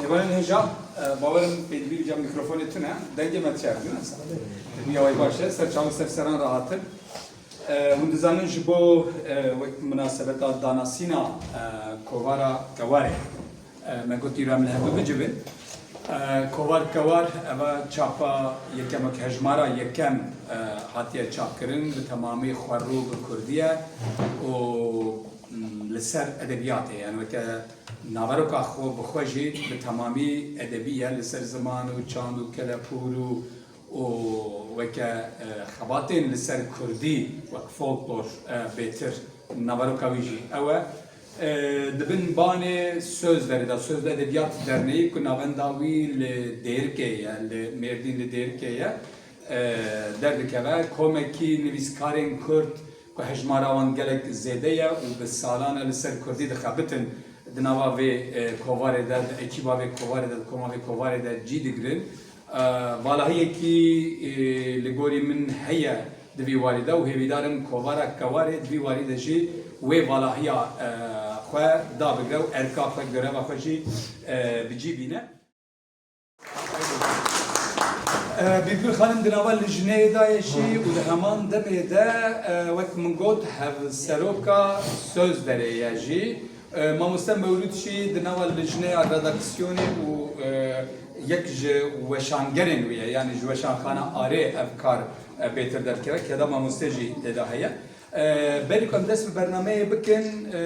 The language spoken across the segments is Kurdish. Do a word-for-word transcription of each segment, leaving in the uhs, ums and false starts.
Mêvanên hêja, e, bawerim pêdivî îca mikrofonê tune, dengê me diçe, ne? Dengê wê baş e, ser çav û ser seran re hatin. E, hûn dizanin ji bo, e, wek minasebeta danasîna, e, kovara Kewarê, e, me got îro em li hev bicivin. E, kovar Kewar, eva çapa yekem, wek hejmara yekem, e, hatiye çapkirin, bi temamî xwerû bi kurdî ye û, mm, li ser edebiyatê, yani weke naveroka xwe bi xwe jî bi temamî edebî ye, li ser ziman û çand û kelepûr û û weke, e, xebatên li ser kurdî wek folklor, e, bêtir naveroka wî jî ew e. E, di bin banê Sözderê de, Sözde Edebiyat Derneği ku navenda wî li Dêrikê ye, li Mêrdîn li Dêrikê ye, e, derdikeve. Komekî nivîskarên kurd ku hejmara wan gelek zêde ye û bi salan e li ser kurdî dixebitin di nava vê, e, kovarê de, di ekîba vê kovarê de, di koma vê kovarê de cî digirin. E, valahiyekî, e, li gorî min heye di vî warî de û hêvîdar im kovara Kewarê di vî warî de jî wê valahiya, e, xwe dabigre û erka xwe, göreva xwe jî, e, bi cî bîne. E, Bîrgul Xanim di nava lijneyê de ye jî û di heman demê de, e, wek min got, hevseroka Sözderê ye jî. E, mamoste Mewlûd jî di nava lijneya redaksiyonê û, e, yek ji weşangerên wî ye, yanî ji Weşanxana Arê ev kar, e, bêtir derdikeve, keda mamoste jî tê de heye. E, berî ku em dest bi bernameyê bikin, e,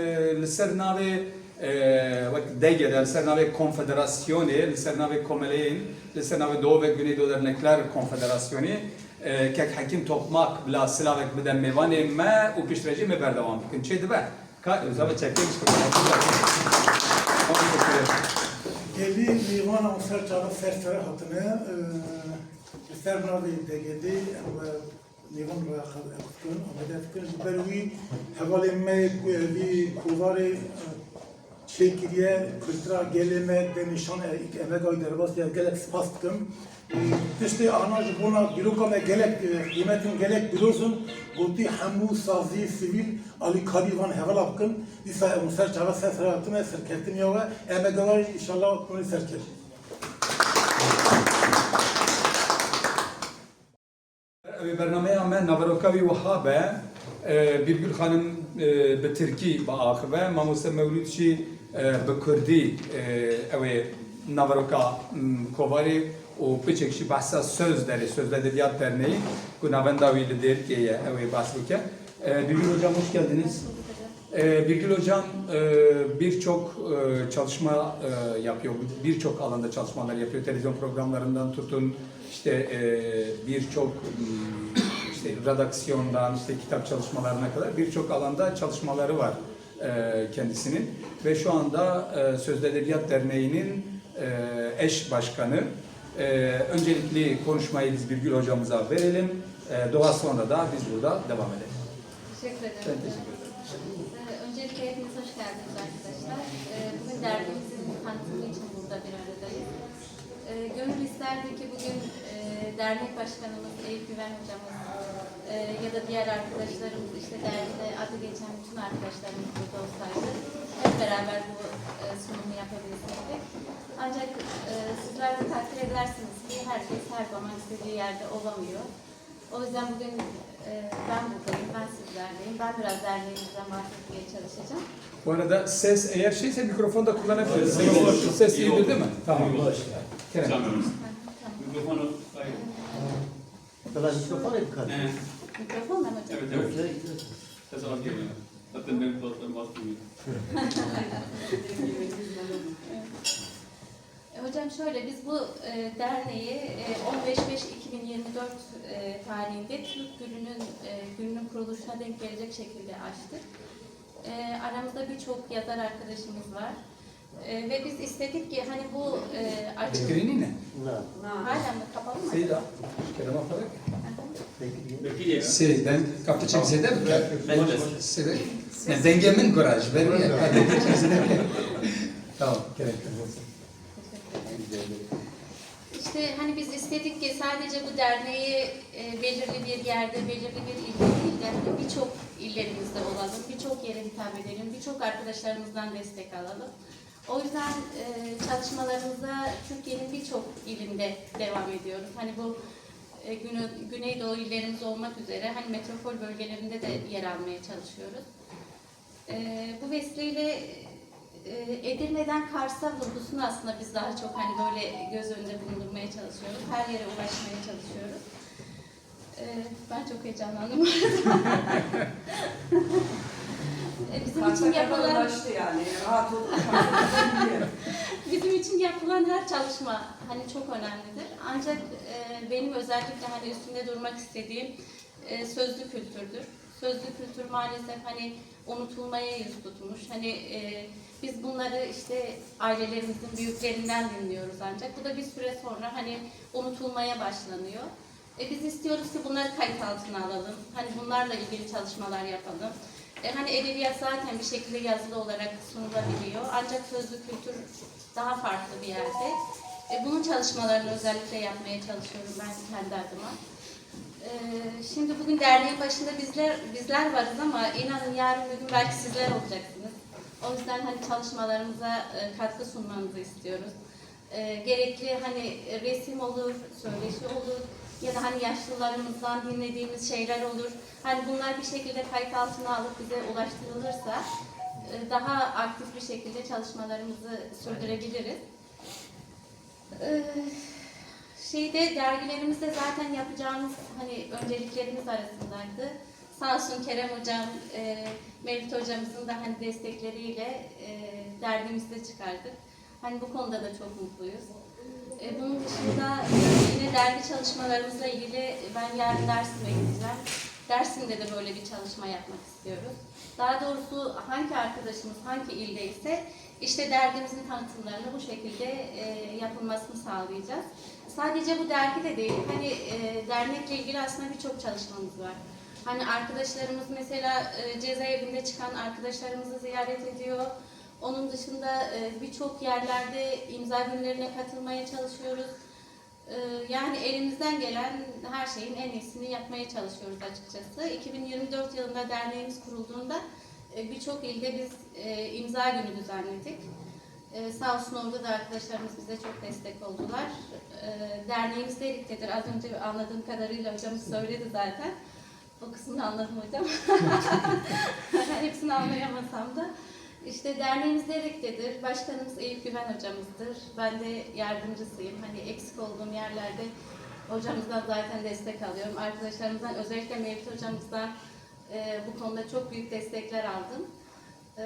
li ser navê, e, wek D G D, li ser navê konfederasyonê, li ser navê komeleyên, li ser navê Doğu ve Güneydoğu Dernekler Konfederasyonê, e, kek Hekîm Tokmak bila silavek bide mêvanê me û piştre jî me berdewam bikin. Çê dibe? Ka, zava çekê bişkek. Gelî mêvana ser çava ser sere hatine, e, li ser navê D G D, em, e, Nêvan re xebat dikin, amade dikin. Ji ber wî hevalên me ku evî kovarê, e, çêkiriye, kultura gelê me de nîşan e, îk emega wî derbas diye, gelek spas dikim. Û tiştê ana ji bona dîroka me gelek, e, qîmet in, gelek pîroz in. Gotî hemû sazî sivîl alîkarî van hevala bikin. Dîsa em ser çava ser sera hatine, serkeftin ya we, emega we jî înşallah hûn ê serkevin. Ew ê bernameya me naveroka wî wiha be, e, Bîrgul Xanim, e, bi tirkî biaxive, mamoste Mewlûd jî, e, bi kurdî, e, ew ê naveroka, m, kovarê û piçek jî behsa Sözderê, Sözde Edebiyat Derneği, ku navenda wî li Dêrikê ye, ew ê behs bike. E, Bîrgul Hocam, hoş geldiniz. Ee, Birgül Hocam, e, birçok, e, çalışma, e, yapıyor. Birçok alanda çalışmalar yapıyor. Televizyon programlarından tutun, işte, e, birçok, m, işte redaksiyondan, işte kitap çalışmalarına kadar birçok alanda çalışmaları var, e, kendisinin. Ve şu anda, e, Sözde Edebiyat Derneği'nin, e, eş başkanı. E, öncelikli konuşmayı biz Birgül hocamıza verelim. E, daha sonra da biz burada devam edelim. Teşekkür ederim. Ben teşekkür ederim. Ee, öncelikle hepiniz hoş geldiniz arkadaşlar. Ee, bugün derneğimizin tanıtımı için burada bir aradayız. Ee, gönül isterdi ki bugün, e, dernek başkanımız Eyüp Güven hocamız, e, ya da diğer arkadaşlarımız, işte derneğinde adı geçen bütün arkadaşlarımız burada olsaydı, hep beraber bu, e, sunumu yapabilseydik. Ancak, e, sizler de takdir edersiniz ki herkes her zaman istediği yerde olamıyor. O yüzden bugün, e, ben buradayım, ben sizlerleyim. Ben biraz derneğimizden bahsetmeye çalışacağım. Bu arada ses eğer şeyse mikrofon da kullanabiliriz. Ses iyidir değil mi? Tamam. Kerem. Tamam. Mikrofonu hayır. Mikrofon mu? He. Mikrofon mu hocam? Evet, evet. Ses az geliyor. Zaten benim kulaklarım az duyuyor. E, hocam şöyle, biz bu, e, derneği, e, on beş beş iki bin yirmi dört, e, tarihinde Türk Gülü'nün, e, gününün kuruluşuna denk gelecek şekilde açtık. E, aramızda birçok yazar arkadaşımız var. E, ve biz istedik ki hani bu, e, açılım... Bekirînî ne? Hala mı? Kapalı mı? Seyda, kelama para. Aha. Seyda, kapı çek Seyda mı? Seyda. Ne, denge min gora, ji ber wî ye. Tamam, gerek yok. İşte hani biz istedik ki sadece bu derneği, e, belirli bir yerde, belirli bir ilde değil de hani birçok illerimizde olalım, birçok yere hitap edelim, birçok arkadaşlarımızdan destek alalım. O yüzden e, çalışmalarımıza Türkiye'nin birçok ilinde devam ediyoruz. Hani bu e, Güne- Güneydoğu illerimiz olmak üzere hani metropol bölgelerinde de yer almaya çalışıyoruz. E, bu vesileyle e, Edirne'den Kars'a vurgusunu aslında biz daha çok hani böyle göz önünde bulundurmaya çalışıyoruz. Her yere ulaşmaya çalışıyoruz. E, ben çok heyecanlandım. E, bizim için Karta kadar yapılan ulaştı yani. Rahat olun. Bizim için yapılan her çalışma hani çok önemlidir. Ancak e, benim özellikle hani üstünde durmak istediğim e, sözlü kültürdür. Sözlü kültür maalesef hani unutulmaya yüz tutmuş. Hani e, biz bunları işte ailelerimizin büyüklerinden dinliyoruz ancak. Bu da bir süre sonra hani unutulmaya başlanıyor. E, biz istiyoruz ki bunları kayıt altına alalım. Hani bunlarla ilgili çalışmalar yapalım. E, hani edebiyat zaten bir şekilde yazılı olarak sunulabiliyor. Ancak sözlü kültür daha farklı bir yerde. E, bunun çalışmalarını özellikle yapmaya çalışıyorum ben kendi adıma. E, şimdi bugün derneğin başında bizler bizler varız ama inanın yarın bir gün belki sizler olacaksınız. O yüzden hani çalışmalarımıza e, katkı sunmanızı istiyoruz. E, gerekli hani resim olur, söyleşi olur ya da hani yaşlılarımızdan dinlediğimiz şeyler olur. Hani bunlar bir şekilde kayıt altına alıp bize ulaştırılırsa e, daha aktif bir şekilde çalışmalarımızı sürdürebiliriz. E, şeyde dergilerimizde zaten yapacağımız hani önceliklerimiz arasındaydı. Sağ olsun Kerem hocam, e, Mevlüt hocamızın da hani destekleriyle e, dergimizde çıkardık. Hani bu konuda da çok mutluyuz. E, bunun dışında yine dergi çalışmalarımızla ilgili ben yarın Dersim'e gideceğim. Dersim'de de böyle bir çalışma yapmak istiyoruz. Daha doğrusu hangi arkadaşımız hangi ilde ise işte dergimizin tanıtımlarını bu şekilde e, yapılmasını sağlayacağız. Sadece bu dergi de değil, hani e, dernekle ilgili aslında birçok çalışmamız var. Hani arkadaşlarımız mesela e, cezaevinde çıkan arkadaşlarımızı ziyaret ediyor. Onun dışında e, birçok yerlerde imza günlerine katılmaya çalışıyoruz. E, yani elimizden gelen her şeyin en iyisini yapmaya çalışıyoruz açıkçası. iki bin yirmi dört yılında derneğimiz kurulduğunda e, birçok ilde biz e, imza günü düzenledik. E, sağ olsun orada da arkadaşlarımız bize çok destek oldular. E, derneğimiz Derik'tedir. Az önce anladığım kadarıyla hocamız söyledi zaten. O kısmını anladım hocam. Hepsini anlayamasam da. İşte derneğimiz Derik'tedir. Başkanımız Eyüp Güven hocamızdır. Ben de yardımcısıyım. Hani eksik olduğum yerlerde hocamızdan zaten destek alıyorum. Arkadaşlarımızdan, özellikle Mevlüt hocamızdan e, bu konuda çok büyük destekler aldım. E,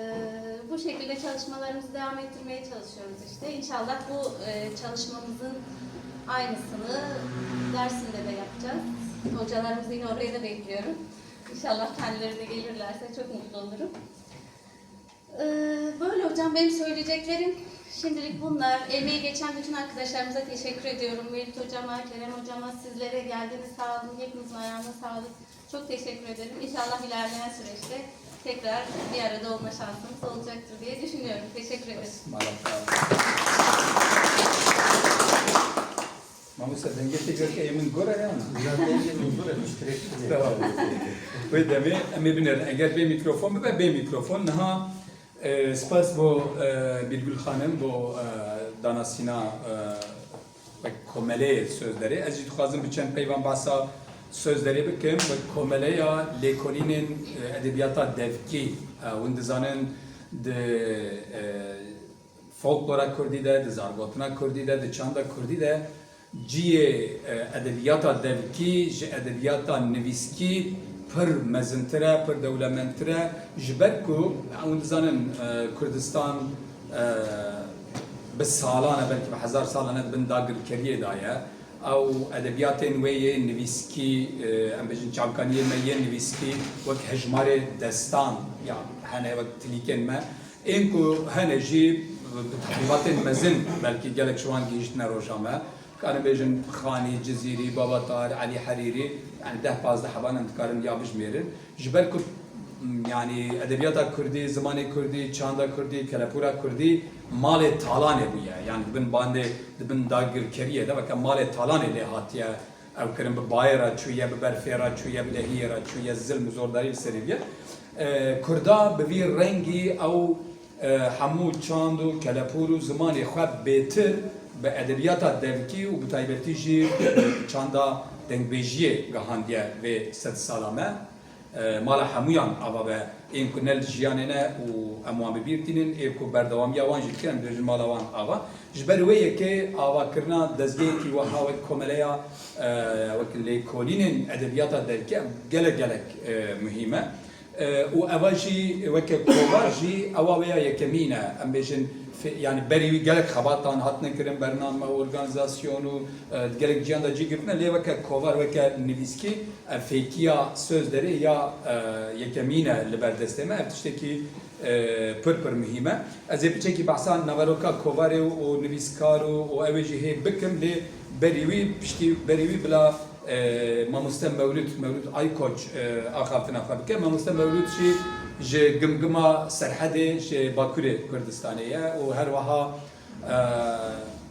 bu şekilde çalışmalarımızı devam ettirmeye çalışıyoruz işte. İnşallah bu e, çalışmamızın aynısını Dersim'de de yapacağız. Hocalarımızı yine oraya da bekliyorum. İnşallah kendileri de gelirlerse çok mutlu olurum. Ee, Böyle hocam, benim söyleyeceklerim şimdilik bunlar. Emeği geçen bütün arkadaşlarımıza teşekkür ediyorum. Mevlüt hocama, Kerem hocama, sizlere geldiğiniz, sağ olun. Hepinizin ayağına sağlık. Çok teşekkür ederim. İnşallah ilerleyen süreçte tekrar bir arada olma şansımız olacaktır diye düşünüyorum. Teşekkür ederim. Mamoste, dengê te girke yê min gor e ya na? Ya dengê min gor e, tu ji tirêk bidê. Tamam. Wê demê em ê binêrin. Eger bê mîkrofon bibe, bê mîkrofon. Niha, e, spas bo, e, Bîrgul Xanim, bo, e, danasîna, e, wek komeleyê Sözderê. Ez jî dixwazim bi çend peyvan behsa Sözderê bikim. Wek komeleya lêkolînên, e, edebiyata devkî, e, hûn dizanin di, e, folklora kurdî de, di zargotina kurdî de, di çanda kurdî de cihê, e, edebiyata devkî ji edebiyata nivîskî pir mezintir e, pir dewlemendtir e. Ji ber ku hûn dizanin, e, Kurdistan, e, bi salan e, belkî bi hezar salan e di bin dagirkeriyê de ye. Ew edebiyatên wê yê nivîskî, e, em bêjin çavkaniyê me yê nivîskî wek hejmarê destan ya hene wek tilîkên me. Ên ku hene jî bi tehrîbatên mezin belkî gelek ji wan gihîştine roja me. Dikarin bêjin Xanî, Cizîrî, Babatar, Elî Herîrî, yanî deh pazdeh heban em dikarin ya bijmêrin. Ji ber ku, yanî edebiyata kurdî, zimanê kurdî, çanda kurdî, kelepûra kurdî malê talanê bûye. Yanî di bin bandê, di bin dagirkeriyê de weke malê talanê lê hatiye ew kirin, bi bayê re çûye, bi berfê re çûye, bi lehiyê re çûye, zilm û zordarî li serê bûye. E, Kurda bi vî rengî ew, E, hemû çand û kelepûr û zimanê xwe bêtir bi edebiyata devkî û bi taybetî jî bi çanda dengbêjiyê gihandiye vê sedsala me. E, mala hemûyan ava be, ên ku ne li jiyanê ne û em wan bi bîr tînin, ê ku berdewamiya wan jî dikin, em dibêjin mala wan ava. Ji ber wê yekê avakirina dezgehekî wiha wek komeleya, e, wek lêkolînên edebiyata devkî gelek gelek, e, muhîm e. E, û eva jî weke kovar jî ewa wê ya yekemîn e. Em bêjin fe-, yani berî wî gelek xebatan hatine kirin, bername, organîzasyon û, e, di gelek ciyan de cî girtine, lê weke kovar, weke nivîskî, e, fêkiya Sözderê ya, e, yekemîn e li ber destê me. Ev tiştekî, e, pir pir muhîm e. Ez ê piçekî behsa naveroka kovarê û, û nivîskar û, û ew ê jî hê bikim, lê berî wî, piştî berî wî bila e, mamoste Mewlûd, Mewlûd Aykoç, e, axaftina xwe bike. Mamoste Mewlûd jî ji Gimgima Serhedê, ji Bakurê Kurdistanê ye û her wiha, e,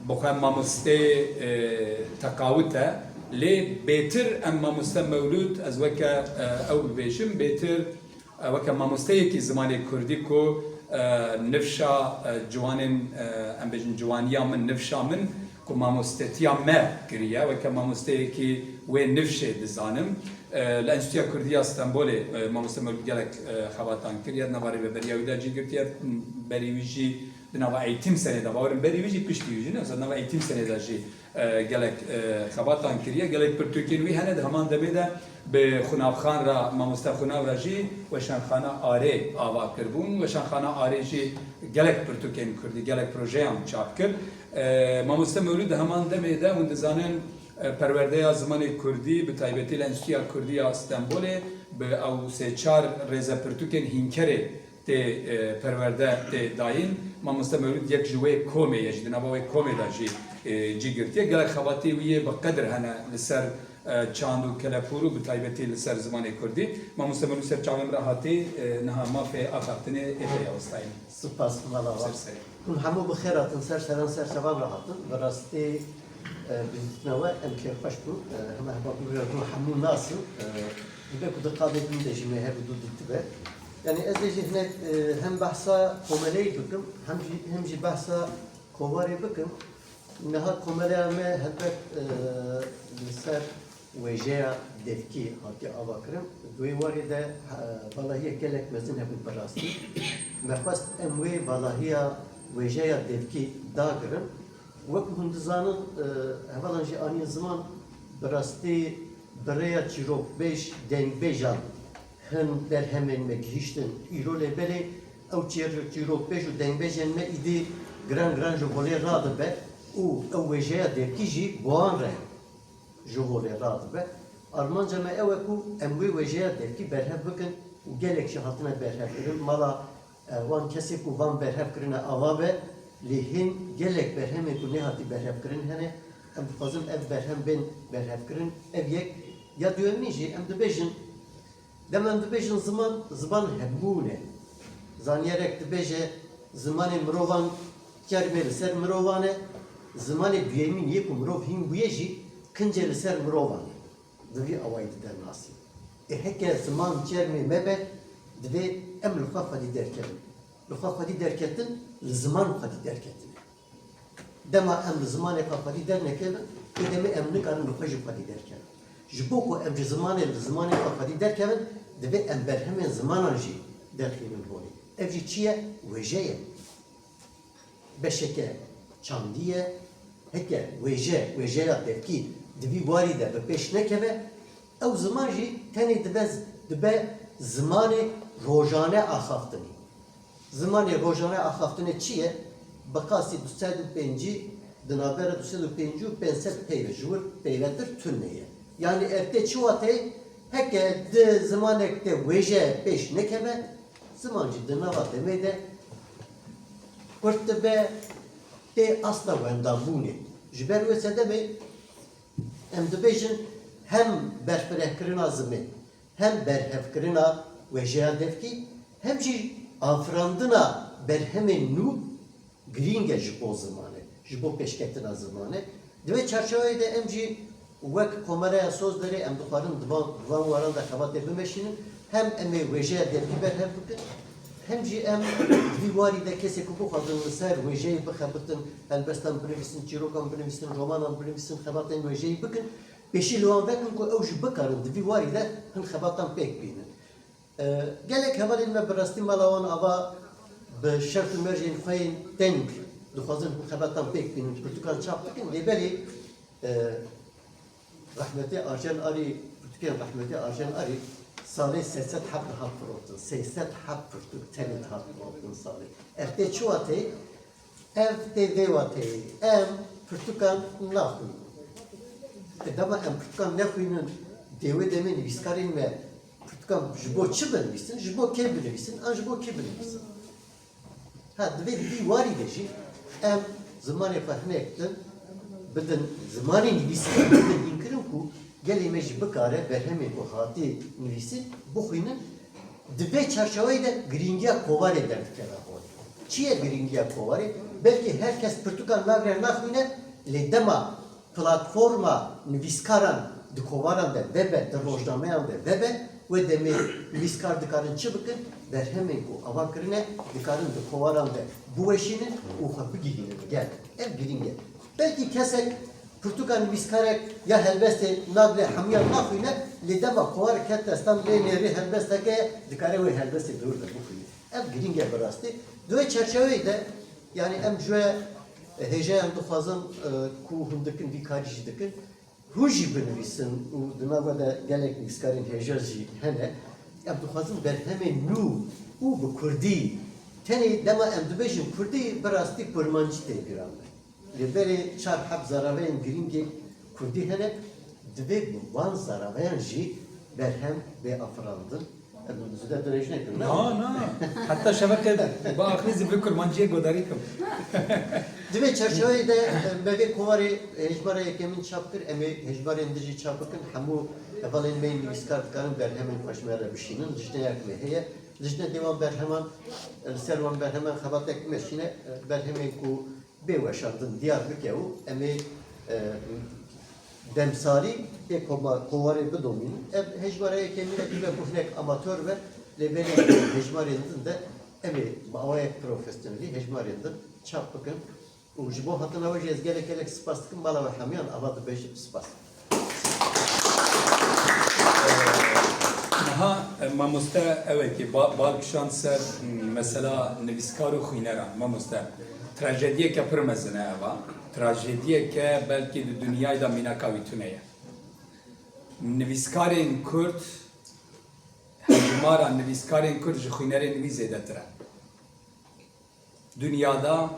bi xwe mamosteyê, e, teqawit e. Lê bêtir em mamoste Mewlûd, ez weke, e, ew bibêjim, bêtir E, weke mamosteyekî zimanê kurdî ku, e, nifşa, e, ciwanên, e, em bêjin ciwaniya min, nifşa min ku mamostetiya me kiriye, weke mamosteyekî wê nifşê dizanim. E, li Enstîtuya Kurdî ya Stenbolê, e, mamoste Mewlûd gelek, e, xebatan kiriye, di nava rêveberiya wî de cî girtiye, berî wî jî di nava Eğitim Senê de, bawerim berî wî jî piştî wî jî ne, di nava Eğitim Senê de jî e, gelek, e, xebatan kiriye. Gelek pirtûkên wî hene, di heman demê de bi Xunavxan re, mamoste Xunav re jî Weşanxana Arê ava kirbûn. Weşanxana Arê jî gelek pirtûkên kurdî, gelek projeyan çap kir. E, mamoste Mewlûd di heman demê de, hûn dizanin, e, perwerdeya zimanê kurdî, bi taybetî li Enstîtuya Kurdî ya Stenbolê, bi ew sê çar rêzepirtûkên hînkerê tê, e, perwerde tê dayîn. Mamoste Mewlûd yek ji wê komê ye, jî di nava wê komê de jî, e, cî girtiye. Gelek xebatê wî yê bi qedir hene li ser, e, çand û kelepûr û bi taybetî li ser zimanê kurdî. Mamoste Mewlûd ser çavên min re hatî, e, niha mafê axaftinê ê te ya westayîn. Spas, mala wa. Ser serê. Hûn hemû bi xêr hatin, ser seran ser çavan re hatin. Bi rastî, e, bîstina we em kêfxweş bûn. E, hema heba bû hûn hemû nas in. E, dibe ku di qadê din de jî me her du dîtibe. Yani ez ê jî hinek, e, hem behsa komeleyê bikim, hem jî, hem jî behsa kovarê bikim. Niha komeleya me helbet, e, li ser wêjeya devkî hatiye avakirin. Di wê warê de, e, valahiyek gelek mezin hebû bi rastî. Me xwest em wê valahiya wêjeya devkî dagirin. Wek hûn dizanin, e, hevalan jî anîn ziman, bi rastî bi rêya çîrokbêj, dengbêjan hin berhemên me gihîştin îro, lê belê ew çîr-, çîrokbêj û dengbêjên me îdî giran giran ji holê radibe û ew wêjeya devkî jî bi wan re ji holê radibe. Armanca me ew e ku em wê wêjeya devkî berhev bikin û gelek jî hatine berhevkirin. Mala, e, wan kesê ku van berhev kirine ava be, lê hîn gelek berhemên ku nêhatî berhevkirin hene, em dixwazin ev berhem bên berhevkirin. Ev yek. Ya duyemîn jî em dibêjin, dema em dibêjin ziman, ziman hebûn e. Zanyerek dibêje, zimanê mirovan kermê li ser mirovan e, zimanê duyemîn yê ku mirov hîn bûye jî kincê li ser mirovan e. Bi vî awayî dide nasî. Ê heke ziman kermê me be, divê em li xwe xwedî derkevin. Li xwe xwedî derketin, li ziman xwedî derketine. Dema em li zimanê xwe xwedî dernekevin, ê demê em nikarin li xwe jî xwedî derkevin. Ji bo ku em ji zimanê, li zimanê xwe xwedî derkevin, divê em berhemên zimanan jî derxînin holê. Ev jî çi ye? Wêje ye. Beşeke çandî ye. Heke wêje, wêjeya devkî di vî warî de bi pêş nekeve, ew ziman jî tenê dibe, dibe zimanê rojane axaftinê. Zimanê rojane axaftinê çi ye? Bi qasî du sed û pêncî, di navbera du sed û pêncî û pênc sed peyve, ji wir peyvetir tune ye. Yanî ev tê çi wateyê? Heke di zimanek de wêje pêş nekeve, ziman jî di nava demê de kurt dibe, tê asta wendabûnê. Ji ber wê sedemê em dibêjin hem berfirehkirina zimê, hem berhevkirina wêjeya devkî, hem jî afirandina berhemên nû girîng e ji bo zimanê, ji bo pêşketina zimanê. Di vê çarçeweyê de em jî wek Komeleya Sozderê em dixwarin di van, di van waran de xebatê bimeşînin, hem em ê wêjeya devkî berhev bikin, Hem jî em di vî warî de kesê ku bixwazin li ser wêjeyê bixebitin, helbestan binivîsin, çîrokan binivîsin, romanan binivîsin, xebatên wêjeyî bikin, pêşî li wan vekin ku ew jî bikarin di vî warî de hin xebatan pêk bînin. E, gelek hevalên me bi rastî mala wan ava bi şert û mercên xwe yên teng dixwazin hin xebatan pêk bînin, pirtûkan çap bikin, lê belê, e, Rehmetê Arjen Arî, pirtûkên rehmetê Arjen Arî salê sê sed heb dihat firotin. Sê sed heb pirtûk tenê dihat firotin salê. Ev tê çi wateyê? Ev tê vê wateyê. Em pirtûkan naxwînin. E, dema em pirtûkan nexwînin, dê wê demê nivîskarên me pirtûkan ji bo çi binivîsin, ji bo kê binivîsin, an ji bo kê binivîsin? Ha, divê di vî warî de jî em zimanê xwe hinek din bidin, zimanê nivîsî bidin hînkirin ku gelê me jî bikare berhemên ku hatî nivîsîn bixwînin. Di vê çarçeweyê de girîngiya kovarê derdikeve holê. Çi ye girîngiya kovarê? Belkî her kes pirtûkan nagre naxwîne, lê dema platforma nivîskaran di kovaran de vebe, di rojnameyan de vebe, wê demê nivîskar dikarin çi bikin? Berhemên ku ava kirine dikarin di kovaran de biweşînin û xwe bigihînin gel. Ev girîng e. Belkî kesek pirtûka nivîskarek ya helbestê nagre hemiyan naxwîne, lê dema kovarek ket destan lê nêrî helbesteke ye, dikare wê helbestê di wir de bixwîne. Ev girîng e bi rastî. Di wê çerçeveyê de, yanî em ji we hêjayan dixwazin, e, ku hûn dikin, vî karî jî dikin. Hûn jî binivîsin û di nav we de gelek nivîskarên hêja jî hene. Em dixwazin berhemên nû û bi kurdî, tenê dema em dibêjin kurdî, bi rastî kurmancî tê bîra me. Lê berê çar heb zaraveyên girîngê kurdî hene, divê bi van zaraveyan jî berhem bê afirandin. Em zûde dirêj nekin, ne? Na, na. Heta şeveqê bi axirî zî bi kurmanciyê godarî kim. Di vê çerçeveyê de, e, me vê kovarê hejmara yekemîn çap kir, em ê hejmarên din jî çap bikin. Hemû hevalên me yên nivîskar dikarin berhemên xwe ji me re bişînin. Lijneyek me heye. Lijne dê wan berheman, e, li ser wan berheman xebatek meşîne, e, berhemên ku bê weşandin diyar bike û em ê, e, demsarî tê koma-, kovarê bidomînin. Ev hejmara yekemîn e, dibe ku hinek amatör be, lê belê hejmarên din de em ê bi awayek profesyonelî hejmarên din çap bikin. Û ji bo hatina we jî ez gelek gelek spas dikim, mala we hemiyan ava dibêjim spas. Niha, e, mamoste ew ê ki ba-, bal kişand ser, m, mesela nivîskar û xwîneran. Mamoste, trajediyeke pir mezin e eva. Trajediyeke belkî di dinyayê de mînaka wî tune ye. Nivîskarên Kurd, hejmara nivîskarên Kurd ji xwînerên wî zêdetir e. Dünyada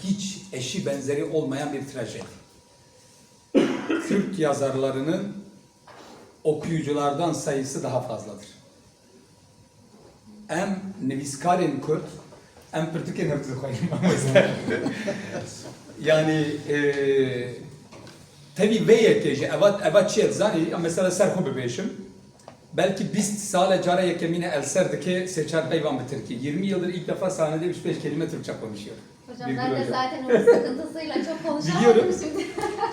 hiç eşi benzeri olmayan bir trajedi. Kürt yazarlarının okuyuculardan sayısı daha fazladır. Em nivîskarên Kurd, em pirtûkên hev dixwînin, mamoste. Yani, e, tevî vê yekê jî, eva, eva çi ye dizanî, ya mesela ser xwe bibêjim. Belki bîst sal e cara yekemîn e el ser dike sê çar peyvan bi tirkî. Yirmi yıldır ilk defa sahnede üç beş kelime Türkçe konuşuyor. Hocam, bir ben de hocam zaten onun sıkıntısıyla çok konuşamadım. Biliyorum. Şimdi.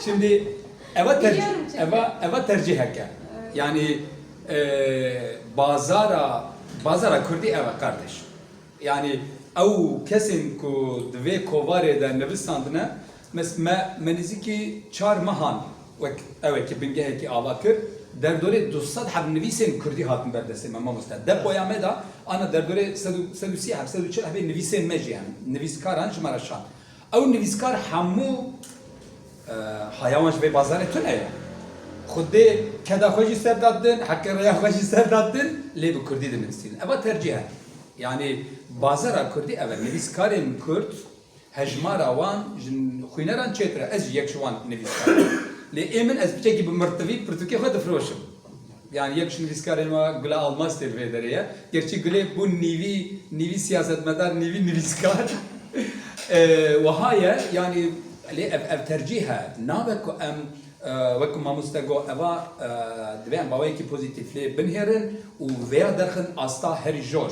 Şimdi eva tercih, biliyorum çünkü. Eva, eva tercih heke. Evet. Yani, e, bazara, bazara Kurdî eva kardeş. Yani ew kesên ku di vê kovarê de nivîsandine, mes-, me, me nêzîkî çar mehan wek ew ê ki bingehekî ava kir, derdorê du sed heb nivîsên kurdî hatin ber destê me, mamoste. Depoya me de ana derdorê sed û, sed û sî heb, sed û çil hebê nivîsên me jî, yani nivîskaran ji me re şand. Ew nivîskar hemû, e, haya wan ji vê bazarê tune ye. Xwedê keda xwe jî ser datin, heqê rêya xwe jî ser datin, lê bi kurdî dinivîsînin. Eva tercîh e. Yani bazara kurdî ev e. Nivîskarên kurd, hejmara wan ji xwîneran çêtir e. Ez jî yek ji wan nivîskar im. Lê ê min, ez piçekî bi mirtivî pirtûkê xwe difiroşim. Yani yek ji nivîskarên me Gule Almas tê li vê derê ye. Gerçî Gulê bû nîvî, nîvî siyasetmedar, nîvî nivîskar. E, wiha ye, yani lê ev, ev tercîh e. Nabe ku em, e, wek ku mamoste got, eva, e, divê em baweyekî pozîtîf lê binihêrin û vêya derxin asta herî jor.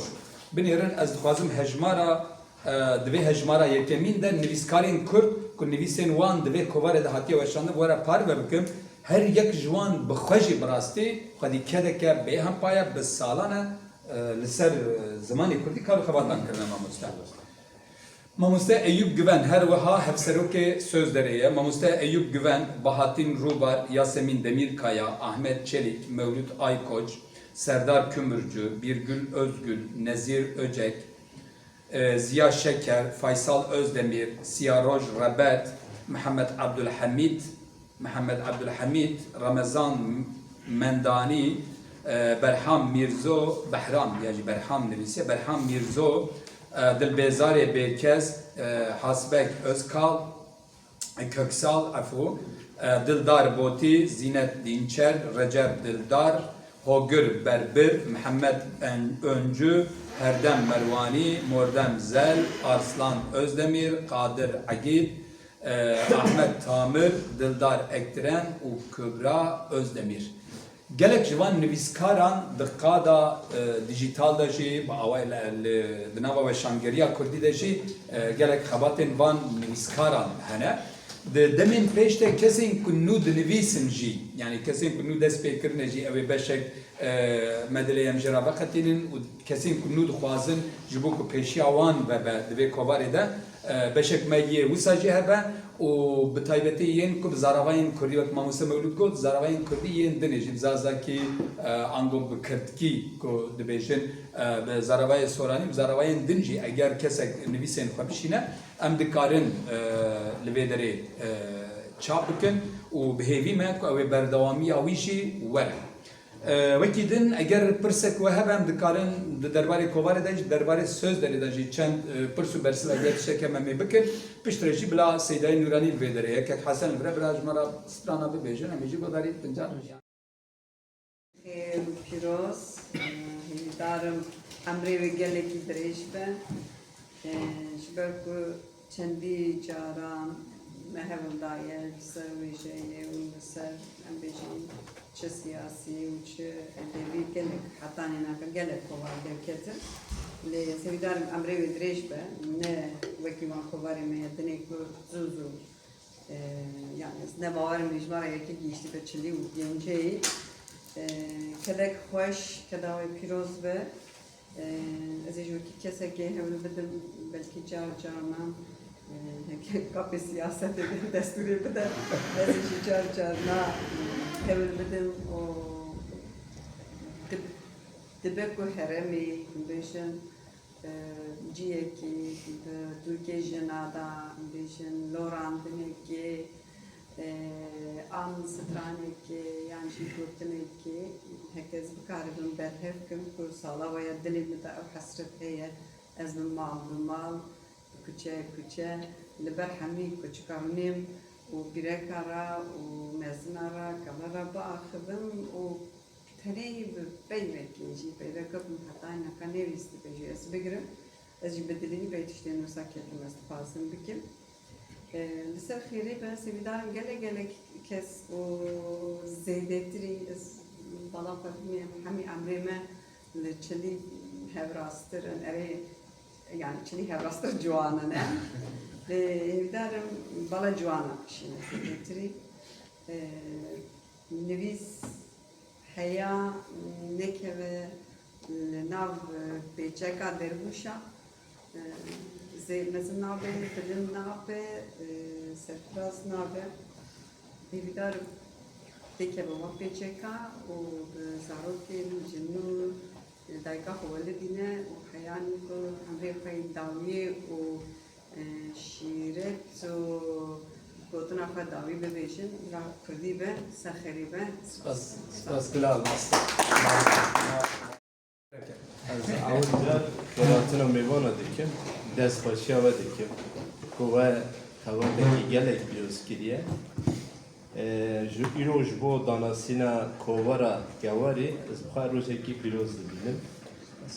Binihêrin, ez dixwazim hejmara, e, di vê hejmara yekemîn de nivîskarên Kurd ku nivîsên wan di vê kovarê de hatiye weşandin were parve bikim. Her yek ji wan bi xwe jî bi rastî xwedî kedeke bêhempa ye, bi salan e, E, li ser, e, zimanê kurdî kar û xebatdan kirine mamoste. Mamoste Eyûp Guven her wiha hevserokê Sözderê ye. Mamoste Eyûp Guven, Bahattin Rûbar, Yasemîn Demîrkaya, Ahmet Çelik, Mewlût Aykoç, Serdar Kümürcü, Birgül Özgül, Nezîr Öcek, e, Ziya Şeker, Faysal Özdemir, Siyaroj Rebet, Mihemed Abdulhemîd, Mihemed Abdulhemîd, Remezan Mendanî, e, Berham Mîrzo, Behram, ya jî Berham nivîsiye, Berham Mîrzo, e, Dilbêzarê Bêkes, e, Hasbek Özkal, Köksal, efû, e, Dildar Botî, Zînet Dînçer, Recep Dildar, Hogir Berbir, Mihemed En-, Öncü, Herdem Merwanî, Mordem Zel, Arslan Özdemir, Qadir Egîd, e, Ahmet Tamir, Dildar Ektiren û Kübra Özdemir. Gelek ji van nivîskaran di qada, e, dijîtal de jî, bi awayê li, li, di nava weşangeriya kurdî de jî, e, gelek xebatên van nivîskaran hene. Di demên pêş de kesên ku nû dinivîsin jî, yanî kesên ku nû dest pê kirine jî, ew ê beşek, e, me dilê em jê re veqetînin û kesên ku nû dixwazin ji bo ku pêşiya wan vebe di vê kovarê de, e, beşek me yê wisa jî hebe û bi taybetî yên ku bi zaravayên kurdî, wek mamoste Mewlûd got, zaravayên kurdî yên dinê jî bi zazakî, e, ango bi kirdkî ku dibêjin, e, bi zaravayê soranî, bi zaravayên din jî eger kesek nivîsên xwe bişîne, em dikarin, e, li vê derê, e, çap bikin û bi hêvî me ku ew ê berdewamiya wî jî were. E, wekî din, eger pirsek we hebe, em dikarin di derbarê kovarê de jî, derbarê Sözderê de jî çend, e, pirs û bersiv eger tiştek hebe em ê bikin. Piştre jî bila Seydayê Nûranî li vê derê ye. Kek Hesen li vir e, bila ji me re strana bibêjin, em ê jî guhdarî fincan. Xêr û pîroz, e, hêvîdar im emrê wê gelekî dirêj be. E, ji ber ku çendî caran me hewl daye li ser wêjeyê û li ser, em bêjin, çi siyasî û çi edebî gelek hetanî naka gelek kovar derketin. Lê hêvîdar im emrê wê dirêj be, ne wekî wan kovarê me ye dinê ku zû zû, e, yanî ez ne bawer im hêjmara yekê gihîştî be çilî û pêncê. E, kedek xweş, keda wê pîroz be. Ee, ez ê ji wekî kesekê hewl bidim, belkî car carna, ee, heke kapê siyasetê de destûrê bide, ez ê jî car carna, ee, hewl bidim û dib-, dibe ku herêmê, bêjin, ee, ciyekî bi dûkê jina de, bêjin, lorandinekê, Ee, an stranekê yan jî gotinekê, heke ez bikaribim berhev kim ku sala we ya dilê min de ew hesret heye, ez bi mal bi mal, bi kuçe kuçe, li ber hemî kuçika rûnêm û pîreka re û mezina re, kala re biaxivim û tenê bi peyvekê jî, peyveke ku min heta niha nêvîstibe jî ez bigirim. Ez jî bi dilî vê tiştên wisa ketim ez dixwazim bikim. E, li ser xêrê be, ez hêvîdar im gelek gelek kes û zêdetirî, ez bala xwe dimêm, hemî emrê me li çilî hevrast in, erê, yanî çilî hevrast ciwan in, e. Lê hêvîdar im bala ciwana bişîne zêdetirî. E, nivîs heya nekeve li nav, e, pêçeka derbûşa, e, zê mezin nabe, bilind nabe, e, serfiraz nabe. Hêvîdar im têkeve wan pêçeka û bi zarokên ji nû dayika xwe welidîne û heyanî ku emrê xwe yê dawiyê û, e, şîret û gotina xwe dawî bibêjin, bila kurdî be, ser xêrê be. Spas, spas, bila master. Ez ewil car xêratina mêvana dikim, destxweşiya we dikim, ku we xebatekî gelek pîroz kiriye. Ee, ji, îro ji bo danasîna kovara Gewarî, ez bi xwe rojekî pîroz dibînim.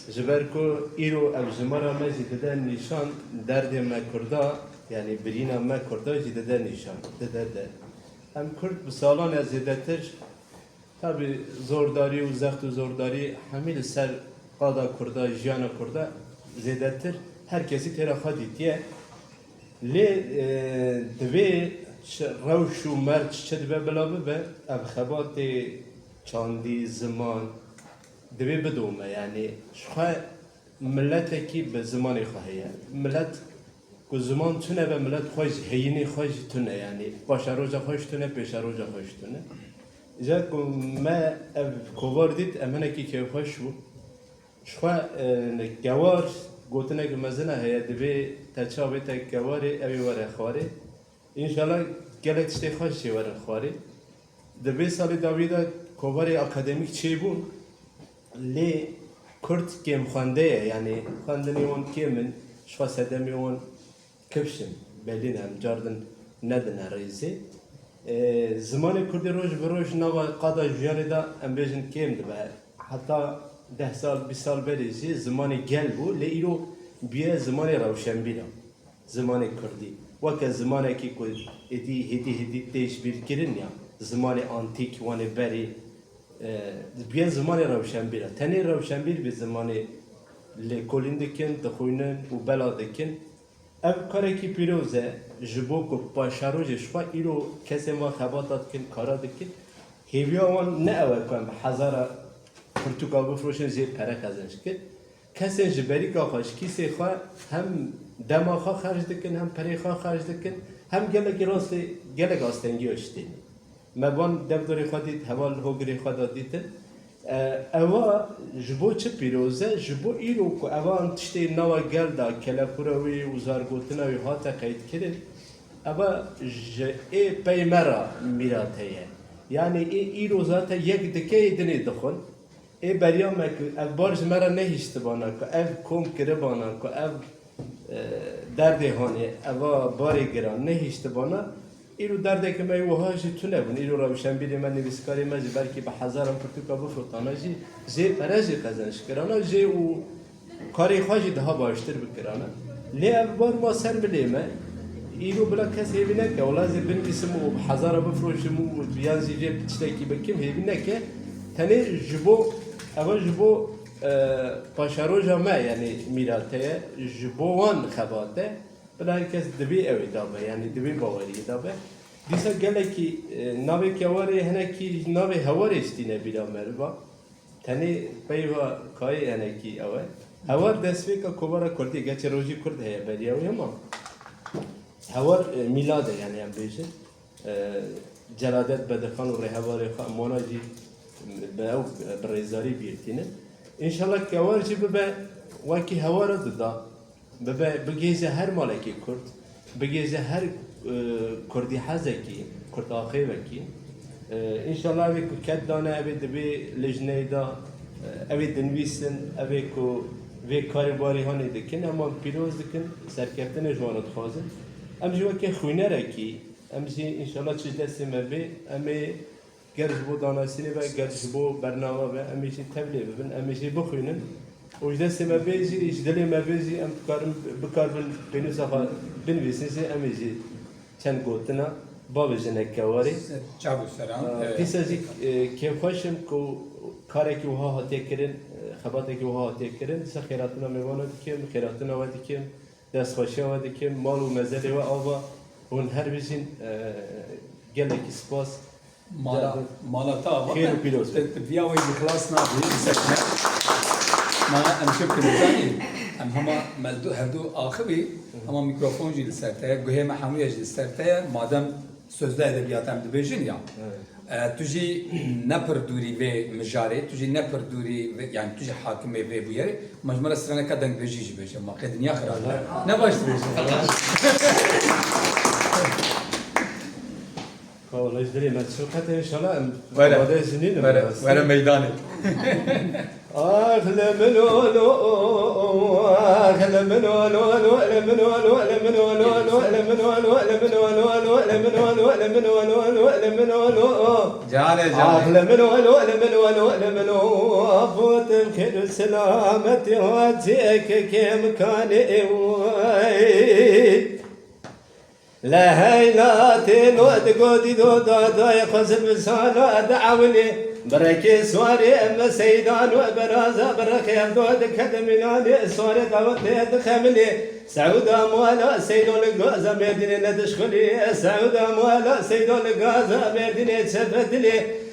Ji ber ku îro ev jimara me jî dide nîşan derdê me Kurda, yanî birîna me Kurda jî dide nîşan, dide der. Em Kurd bi salan e zêdetir, tabî zordarî û zext û zordarî hemî li ser qada Kurda, jiyana Kurda zêdetir her kesî têra xwe dîtiye. Lê, e, divê çi rewş û merc çi dibe bila bibe, ev xebatê çandî, ziman, Divê bidome, yanî ji xwe miletekî bi zimanê xwe heye. Milet ku ziman tune be, milet xwe jî, heyînê xwe jî tune, yanî paşeroja xwe jî tune, pêşeroja xwe jî tune. Îcar ku me ev kovar dît, em hinekî kêfxweş bûn. Ji xwe, e, kewar gotinek mezin e heye, divê te çavê te kewarê, ew ê were xwarê. Înşallah gelek tiştê xweş jê werin xwarê. Di vê salê dawî de kovarê akademîk çêbûn, lê Kurd kêmxwende ye, yanî xwendinê wan kêm in, ji xwe sedemê wan kifş in, belî ne, em cardin nedine rêzê. E, zimanê Kurdî roj bi roj nava qada jiyanê de, em bêjin, kêm dibe. Heta deh sal, bîst sal berê jî zimanê gel bû, lê îro bûye zimanê rewşenbîran. Zimanê Kurdî weke zimanekî ku êdî hêdî hêdî tê jibîrkirin ya, zimanê antîk, wanê berê, e, bûye zimanê rewşenbîran. Tenê rewşenbîr bi zimanê lêkolîn dikin, dixwînin û bela dikin. Ev karekî pîroz e ji bo ku paşerojê ji xwe îro kesên van xebata dikin, kara dikin. Hêviya wan ne ew e ku em bi hezara pirtûka bifroşin, jê pere qezenc bikin. Kesên ji berîka xwe, ji kîsê xwe hem dema xwe xerc dikin, hem perê xwe xerc dikin, hem gelekî rastê gelek astengiya ji tê ne. Me van devdorê xwe dît, heval hogirê xwe de dîtin. E, ewa ji bo çi pîroz e? Ji bo îro ku evan tiştê nava gel de kelepûra wî û zargotina wî hate qeydkirin, eva ji ê pey me re mîrat heye. Yanî ê îro zaten yek dike, ê dinê dixwin. Ê beriya me ku ev bar ji me re nehiştibana, ku ev kom kiribana, ku ev, e, derdê hanê, eva barê giran nehiştibana, îro derdeke me wiha jî tune bûn. Îro rewşenbîrê me, nivîskarê me jî belkî bi hezaran pirtûka bifrotana jî, jê pere jî qezenc kirana, jê û karê xwe jî daha baştir bikirana. Lê ev bar ma ser milê me. Îro bila kes hêvî neke, wela ez ê binivîsim û bi hezara bifroşim û yan jî vê tiştekî bikim, hêvî neke. Tenê ji bo, eva ji bo, e, paşeroja me, yanî mîrate ye, ji bo wan xebate. Bila her kes divê ew ê dabe, yanî divê baweriyê dabe. Dîsa gelekî, e, navê kewarê, hinekî navê hewarê jî tîne bîra meriva. Tenê peyva kayê hinekî ew e. Hewar destpêka kovara Kurdî, geçê rojî Kurd heye beriya wî, hema hewar, e, mîlad e, yanî em bêjin. E, Celadet Bedirxan û rêhevalê xwe, em wana jî bi ew bi rêzdarî bîr tînin. Înşallah kewar jî bibe wekî hewara dida. Bibe, bigêje her malekî Kurd, bigêje her, e, Kurdî hezekî, Kurd axêvekî. E, înşallah evê ku ket dane, evê di vê lijneyê de, e, evê dinivîsin, evê ku vê karê barê hanê dikin, em wan pîroz dikin, serkeftinê ji wan dixwazin. Em jî weke xwînerekî, em jî înşallah çi ji destê me bê, em ê Ger ji bo danasînê be, ger ji bo bernama be, em ê jî tevlê bibin, em ê jî bixwînin. Û ji destê me bê jî, ji dilê me bê jî, em dikarin, bikaribin pênûsa xwe binivîsin jî, em ê jî çend gotina bavêjine kewarê. Çav û seran, Ee, e, Dîsa jî, e, kêfxweş im ku karekî wiha hatiye kirin, e, xebatekî wiha hatiye kirin. Dîsa xêratina mêvana dikim, xêratina we dikim. Destxweşiya we dikim, mal û mezelê we ava, hûn her bijîn, e, gelekî spas. Mala, Gelek mala te ava xêr û pîroz be. Te, te viya wê jî xilas nabî, bisekine. Ma em çi bikin zanî? Em hema me du, hevdu axivî, hema mîkrofon jî li ser te ye, guhê me hemûye jî li ser te ye. Madem Sözde edebiyat em dibêjin ya. Evet. E, tu jî ne pir dûrî vê mijarê, tu jî ne pir dûrî vê, yani tu jî hakimê vê bûyerê. Ma ji me re straneka dengbêjî jî bêje. Ma qê dinya xirab e. Ne baş dibêje. Ka wala ji dilê me çi qet e, inşallah em Were. Amade jî nînin Were, biraz. Were meydanê. Ax li min olo, ax li min olo, lo, li min olo, li min olo, lo, li min olo, li min olo, lo, li min olo, li min olo, lo, li min olo. Canê, canê. Ax li min olo, li min olo, li min olo. Votim xêr û selametî hacî eke kêm kanê eway. Li heylatê lo di godî do dadayê xwe zilmisana diewilê. Birekê swarê em me seydan û beraza birexê ev do dike di mînanê swarê dawetê dixemilê. Seuda muala seydo li gaza Mêrdînê nedişxulî. Seuda muala seydo li gaza Mêrdînê çefe dilê.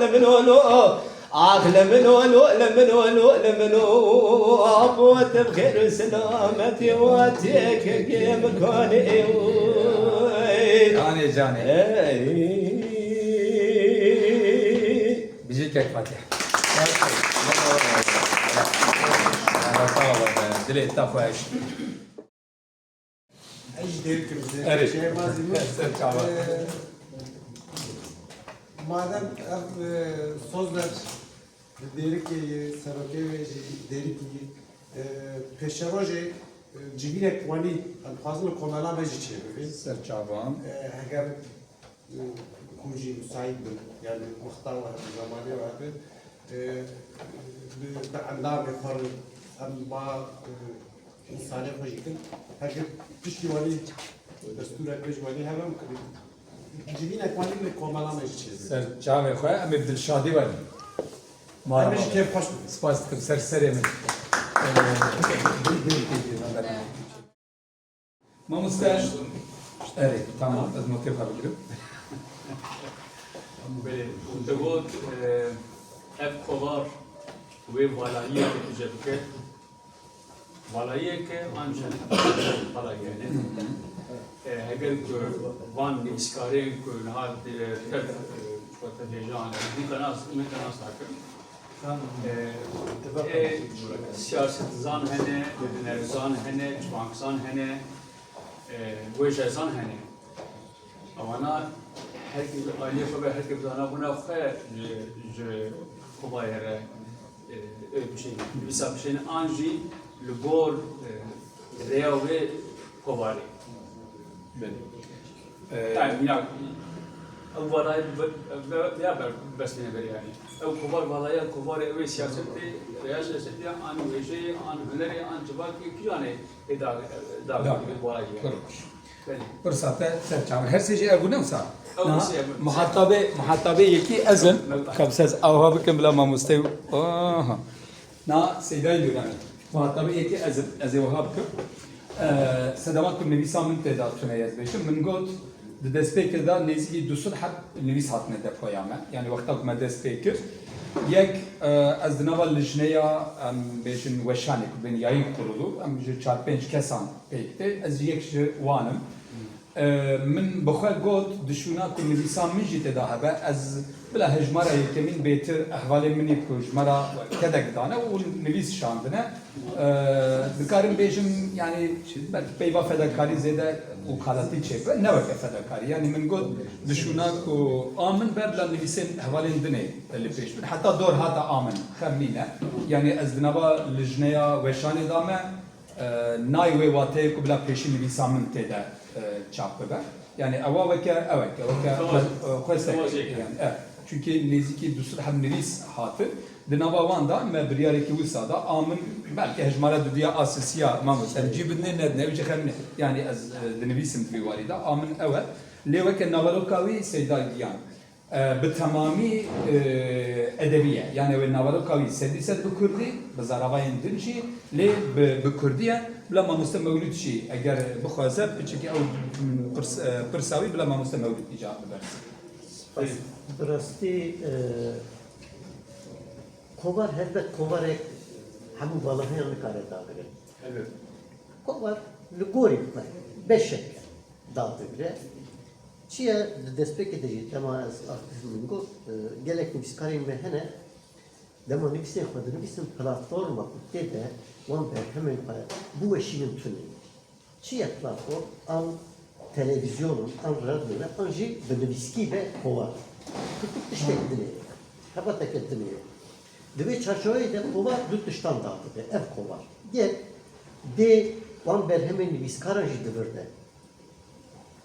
لمنو لو. آخ لمنو لو، لمنو لو، لمنو. آبو تبخير سلامتي واتيك كيم كوني. Canê canê. Ey. Bijî kek Fatih. Dilê te xweş. Ez jî dêr kim. Erê. Şehbazî min. Ser çava. Ee, madem ev, e, soz der Li Dêrikê yê, serokê wê jî Dêrikî yî, e, pêşerojê, e, civînek wanî em dixwazin li komela me jî çêbibê. Ser çavan. E, heger, e, hûn jî misaît bin, yanî wexta we hebe, zemanê we hebe, e, bi, bi endamê xwe re em ba, e, Însanê xwe jî kin. Heger piştî wanî destûrek wê ji wanî hebe, em civînek wanî li komela me jî çêbê. Ser çavê xwe, em ê bi dilşadî werin. Em ê jî kêfxweş bibin. Spas dikim, ser serê min. Mamoste. Erê, tamam, ez notê xwe bigirim. Belê, te got, e, ev kovar wê valayiyê dibêje bike. Valayiyeke an çend valayiyê ne. E, heger ku van nivîskarên ku niha, e, tev, e, ji xwe tevêjan, dîka nas, me te nas nakin. E, e, siyasetzan hene, hunerzan hene, çivankzan hene, e, wêjezan hene. Ewana herkê ji aliyê xwe ve, herkê bi zanabûna xwe ji, ji kovayê re, e, e, bişên, nivîsa bişên an jî li gor, e, rêya wê kovarê. Belê. E, Yani, mînak, ew valayê bi, bi, bi ya ber, bestîne ber yani. Ew kovar valaya, kovarê ew ê siyasetê, rêya siyasetê, an wêjeyê, an hunerê, an civakê, kîjanê ê da, da, da, valayê. Pir baş. Belê. Pirsa te ser çavan. Her sê jî ev bûne wisa? Ew Na, sê ev bûne. Muhatabê, muhatabê yekî ez im. Belê. Kabsez awha bikim bila mamostey. Aha. Na Seydayê Dûranê. Muhatabê yekî ez im. Ez ê wiha bikim. Eee, sedema ku nivîsa min tê de tune ez bêjim. Min got, di destpêkê de nêzîkî du sed heb nivîs hatine depoya me. Yani wexta ku me dest pê kir. Yek, eee, ez di nava lijneya, em bêjin weşanê ku bên yayîn qurulû, em ji çar pênc kesan pêk tê. Ez yek ji wan im. E, min bi xwe got, dişûna ku nivîsa min jî tê de hebe, ez bila hejmara yekemîn bêtir ehvalên min ê ku ji me re kedek dane û nivîs şandine. E, dikarim bêjim, yanî belkî peyva fedakarî zêde û kalatî çêbibe, ne weke fedakarî. Yanî min got, dişûna ku a min be bila nivîsên ehvalên din ê li pêş bin. Heta dor hata a min xem nîne. Yanî ez di nava lijneya weşanê de me, e, nayê wê wateyê ku bila pêşî nivîsa min tê de, e, çap bibe. Yanî ewa weke, eweke, weke, e, xwestek. Yanî, e, çunkî nêzîkî du sed heb nivîs hatin. Di nava wan de me biryarekî wisa da, a min belkî hejmara duduya a sisiya mamoste. Em cî bidinê nedine, ew jî xem ne. Yanî ez, e, dinivîsim di vî warî de, a min ew e. Lê weke naveroka wî Seyda Giyan. E, bi temamî, e, edebî ye. Yanî ew ê naveroka wî sedî sed bi kurdî, bi zaravayên din jî, lê bi, bi kurdî ye. Bila mamoste Mewlûd jî eger bixwaze, piçekî ew, m, pirs-, e, pirsa wî bila mamoste Mewlûd îca biberse. Spas. Bi rastî, e, kovar helbet kovarek hemû balaheyan nikare dagire. Elbet. Kovar li gorî xwe beşek dadigre. Çi ye, di destpêkê de jî dema ez aktîf bûm got, e, gelek nivîskarên me hene, dema nivîsên xwe dinivîsin, platforma ku tê de wan berhemên xwe biweşînin tune ye. Çi ye platform? An televîzyon in, an radyo ne, an jî bi nivîskî ve kovar. Pirtûk tiştek din e. Xebateke din e. Di vê çarçeweyê de kovar du tiştan dadibe. Ev kovar. Yek, dê wan berhemên nivîskaran jî di vir de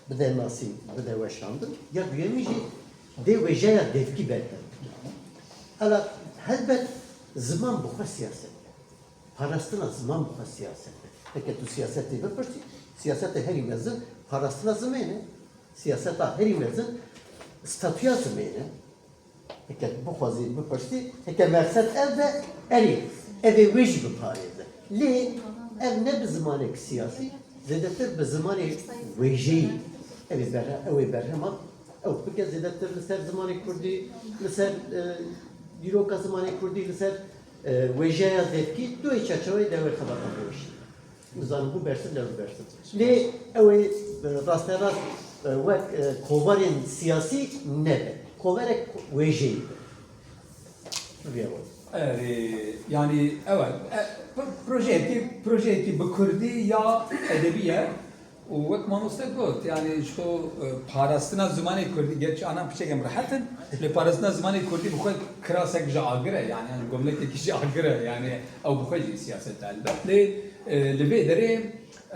bide nasîn, bide weşandin. Ya duyemî jî dê wêjeya devkî berhev bike. Ela helbet ziman bi xwe siyaset e. Parastina ziman bi xwe siyaset e. Heke tu siyasetê bipirsî, siyaseta herî mezin parastina zimên e. Siyaseta herî mezin statûya zimên e. Heke bixwazî bipirsî, heke mexsed ev be, erê, ev ê wê jî biparêze. Lê ev ne bi zimanek siyasî, zêdetir bi zimanê wêjeyî ev ê berhe-, ew ê berhema ew bike, zêdetir li ser zimanê kurdî, li ser, e, dîroka zimanê kurdî, li ser, e, wêjeya devkî, di wê çerçeweyê de ew ê xebata biweşîne. Nizanim bû bersiv, ne bû bersiv. Lê ew ê, e, rasterast, e, wek, e, kovarên siyasî nebe. Kovarek wêjeyî be. Bi vî awayî. Erê, yanî, ew e, e, pro-, projeyekî, projeyekî bi kurdî ya edebî ye. Û wek mamoste got, yanî ji bo, e, parastina zimanê kurdî, gerçî anan piçek em rehet in, lê parastina zimanê kurdî bi xwe kirasek ji agir e, yanî, yanî gomlekekî ji agir e, yanî ew bi xwe jî siyaset e elbet. Lê, e, li vê derê,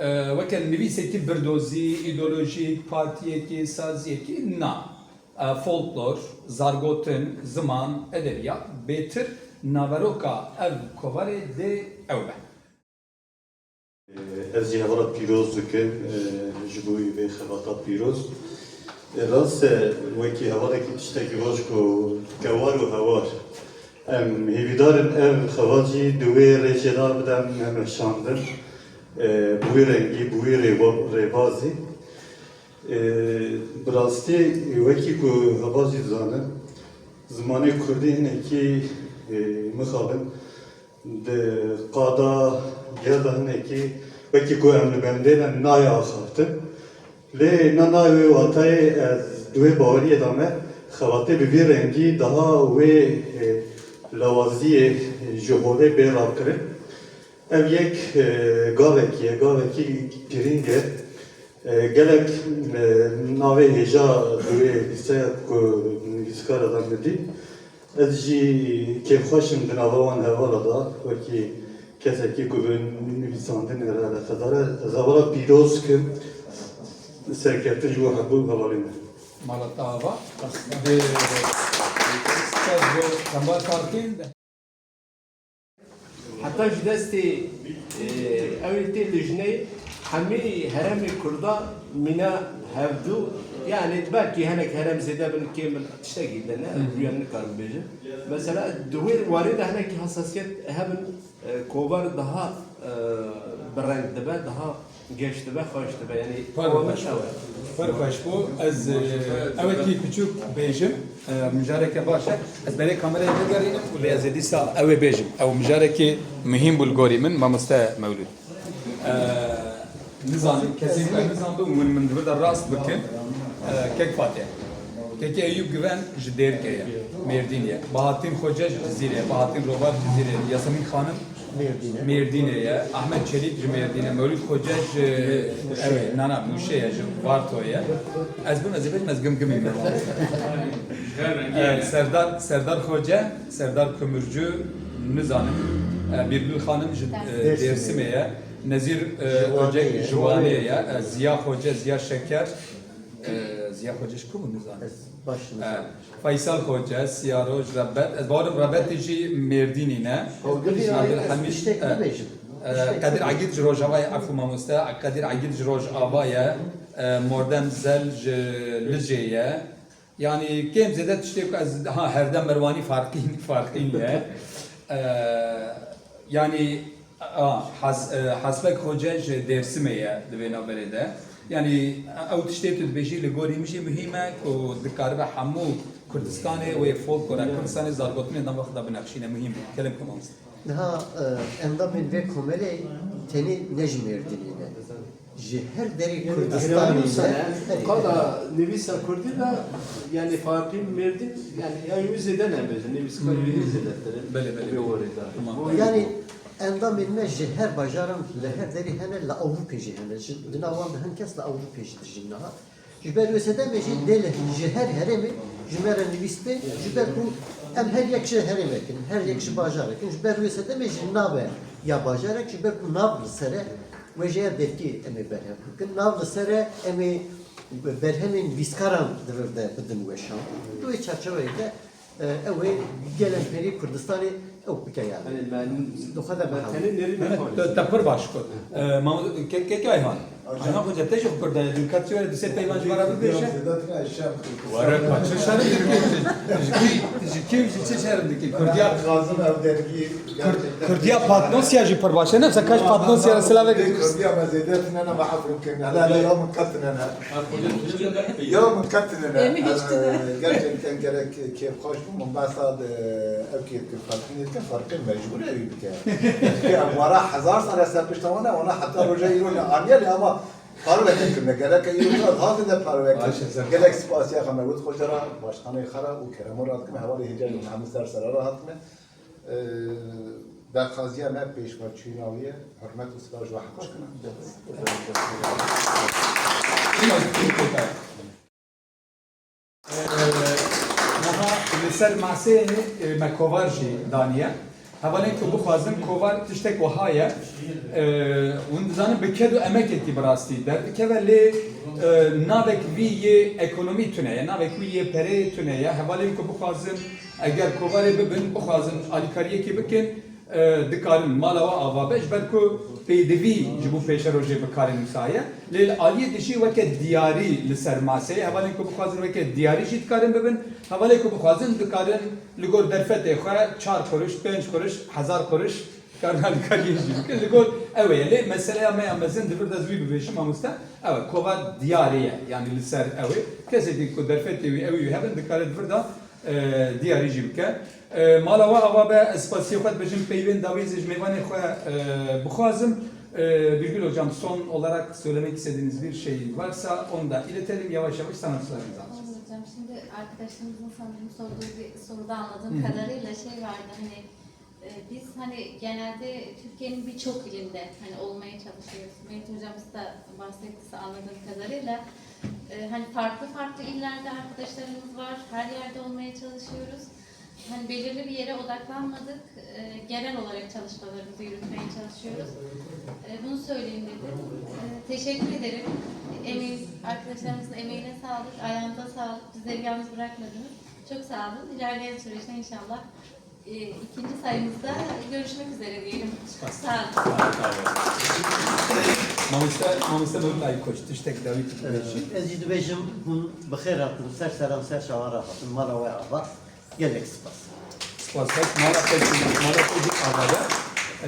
e, weke nivîsekî birdozî, îdeolojîk, partiyekî, saziyekî na. E, folklor, zargotin, ziman, edebiyat, bêtir naveroka ev kovarê dê ew be. Ez jî hevala pîroz dikim, e, ji bo vê xebata pîroz. E, rast e, wekî hevalekî tiştekî baş ku kewar û hewar. Em hêvîdar in ev xebat jî di wê rêjê de bide meşandin. E, bi wî rengî, bi wî rêba-, rêbazî. E, bi rastî wekî ku heval jî dizane, zimanê kurdî hinekî, e, mixabin. Di qada gel de hinekî wekî ku em li bendê ne nayê axaftin. Lê na nayê wê watayê ez di wê baweriyê de me xebatê bi vî rengî daha wê, e, lawaziyê ji holê bê rakirin. Ev yek, e, gavekî ye, gavekî girîng e. E, gelek, e, navê hêja di wê lîsteya ku nivîskara de min dît. Ez jî kêfxweş im di nava wan hevala de, wekî kesekî ku bi nivîsandinê re eleqedar e. Ez hevala pîroz dikim, serkeftin ji bo hebûn hevalên me. Mala te ava. Bi spas bo Kembar Karkên. Heta ji destê, e, ew ê tê lijneyê hemî herêmê Kurda mîna hevdû, yani belkî hinek herêm zêde bin, kêm bin, tiştekî de ne, Hı hı. Duyan nikarim bêjim. Mesela di wê warê de hinekî hassasiyet hebin, e, kovar daha, e, bi reng dibe, daha geş dibe, xweş dibe. Yani Pir xweş. Ew e. Pir xweş bû. Ez, e, ewekî piçûk bêjim, e, mijareke baş e. Ez berê kamerayê vegerînim û lê ez ê dîsa ew ê bêjim. Ew mijarekî muhîm bû li gorî min, mamoste Mewlûd. E, Nizanim, kesên ku ez nizanibim hûn min di vir de rast bikin. E, Kek Fatih. Kekê Eyûp Given ji Dêrikê ye. Mêrdînê ye. Bahattin Xoce ji Cizîrê ye. Bahattin Robar Cizîrê ye. Yasemîn Xanim Mêrdînê. Mêrdînê ye. Ahmet Çelîk ji Mêrdînê. Mewlûd Xoce ji, ew ê, na, na, Mûşê ye, ji Varto ye. Ez bim, ez ê bêjim, ez gimgimî me. E, Serdar, Serdar Xoce, Serdar Kömürcü, nizanim. E, Bîrgül Xanim ji, e, Dêrsimê. Dêrsimê ye. Nezîr, e, Ocek ji Wanê ye. E, Ziya Xoce, Ziya Şeker. E, Ziya Xoce ji ku bû nizanim. Ez baş nizanim. E, Faysal Xoce, Siya Roj, Rebet. Ez bawerim Rebetê jî Mêrdînî ne. Abdulhamîd, tiştek e, bibêjin. E, Tiştek Qedir bibêjin. Egîd ji Rojavayê, efû mamoste. Qedir Egîd ji Rojava ye. E, Mordem Zel ji Licê ye. Yanî kêm zêde tiştê ku ez, ha, Hevdem Merwanî Farqîn, Farqîn ye. E, yanî, a, Has-, e, Hasbek Xoce ji Dêrsimê ye di vê navberê de. Yanî ew tiştê tu dibêjî li gorî min jî muhîm e ku dikaribe hemû Kurdistanê wê folklora Kurdistanê zargotinê di nava xwe de binexşîne, muhîm e. Kelem ku mamoste. Niha, e, endamên vê komelê tenê ne ji Mêrdînê ne. Ji her derê Kurdistanê ne. Qada nivîsa kurdî de, yani Farqîn Mêrdîn, yani ya wî zêde nebêjin, nivîskar wî zêdetir in. Belê, belê, belê. Vê warê de. Tamam. Yani endamên me ji her bajaran li her derê hene, li Ewropê jî hene. Ji, di nav wan de hin kes li Ewropê jî dijîn niha. Ji ber wê sedemê jî dê li, ji her herêmê ji me re nivîs bê, ji ber ku em her yek ji herêmek in, her yek ji bajarek in. Ji ber wê sedemê jî nabe ya bajarek, ji ber ku nav li ser e, wêjeya devkê em ê berhev bikin. Nav li ser e, em ê berhemên nivîskaran di vir de bidin weşan. Di wê çarçeveyê de, e, ew ê gelên herî Kurdistanê ew bike yani. Hani men Di xwe de me bihewlin. Tenê nerî Evet, te, te pir baş got. E, Mahmut, ke-, kek Ayhan. Ayhan Hoca, te jî xwe pir dayê. Dûr ket çi were, du sê peyvan ji me re bibêje. Zêde tine şerm kir. Were, ka çi şerm dikî? Ji kî, ji kî, ji çi şerm dikî? Kurdiya, Dixwazim ev dergî Kur-, gerçekten Kurdiya Patnosya jî pir baş e. Ne, mesela kaç Patnosya re silavek. Kurdiya me zêde tine ne, me efû kirin. Hele, hele ya min ketine ne. Ya min ketine ne. Emi hiç tine. E, gerçekten gerek kêfxweş bûm. Min behsa de ev kêfkir Farqînê dikin. Farqîn mecbûr e wî bike. Em wara hezar sal e ser pişta wan e, wana heta roja îro ne aniye lê ama parve kirine. Gerek e îro tu ez hatin de parve kir. Baş e, ser. Gelek spasiya xwe Mewlûd Xoca re, başxaneyê xwe re û keremo re dikim. Hevalê hêja li hemû ser sera re hatime. Ee, daxwaziya me pêşveçûna wî ye. Hurmet û spas ji we hemû dikim. Ee, niha li ser maseyê, e, me kovar jî daniye. Hevalên ku bixwazin kovar tiştek wiha ye. E, hûn dizanin bi ked û emekekî bi rastî derdikeve, lê, e, navek vî yê ekonomî tune ye, navek wî yê pereyê tune ye. Hevalên ku bixwazin eger kovarê bibin, bixwazin alîkariyekê bikin, e, dikarin mala we ava be, ji ber ku pêdivî ji bo pêşerojê bi karê nûsa ye. Lê li aliyê dijî weke diyarî li ser maseyê, hevalên ku bixwazin weke diyarî jî dikarin bibin, hevalên ku bixwazin dikarin li gor derfetê xwe çar kuruş, pênc kuruş, hezar kuruş karin alîkariyê jî bikin. Li gor ew ê ye. Lê meseleya me ya mezin di vir de ez wî bibêjim, mamoste, ew e, kovar diyarî ye. Yanî li ser ew ê. Kesekî ku derfetê wî, ew ê wî hebin, dikare di vir de, e, diyarî jî bike. E, mala we ava be, ez spasiyê xwe dibêjim, peyvên dawî ez ê ji mêvanê xwe, e, bixwazim. E, Birgül Hocam, son olarak söylemek istediğiniz bir şey varsa onu da iletelim, yavaş yavaş sanatçılarımızı alacağız. Olur hocam, şimdi arkadaşlarımızın sanırım sorduğu bir soruda anladığım Hı hı. kadarıyla şey vardı, hani, e, biz hani genelde Türkiye'nin birçok ilinde hani olmaya çalışıyoruz. Mehmet hocamız da bahsetti anladığım kadarıyla. E, hani farklı farklı illerde arkadaşlarımız var, her yerde olmaya çalışıyoruz. Hani belirli bir yere odaklanmadık, e, genel olarak çalışmalarımızı yürütmeye çalışıyoruz. E, bunu söyleyeyim dedim. E, teşekkür ederim. Emeğiniz, arkadaşlarımızın emeğine sağlık, ayağınıza sağlık. Bizleri yalnız bırakmadınız. Çok sağ olun. İlerleyen süreçte inşallah, e, ikinci sayımızda görüşmek üzere diyelim. Sağ olun. Mamoste, mamoste Mehmet Ali Koç, tiştek dawî tu dibêjî. Ez jî dibêjim, hûn bi xêr hatin, ser seran, ser çavan re hatin, mala we ava. Gelek spas. Spas, spas. Mala te jî, mala te jî ava be. Ee,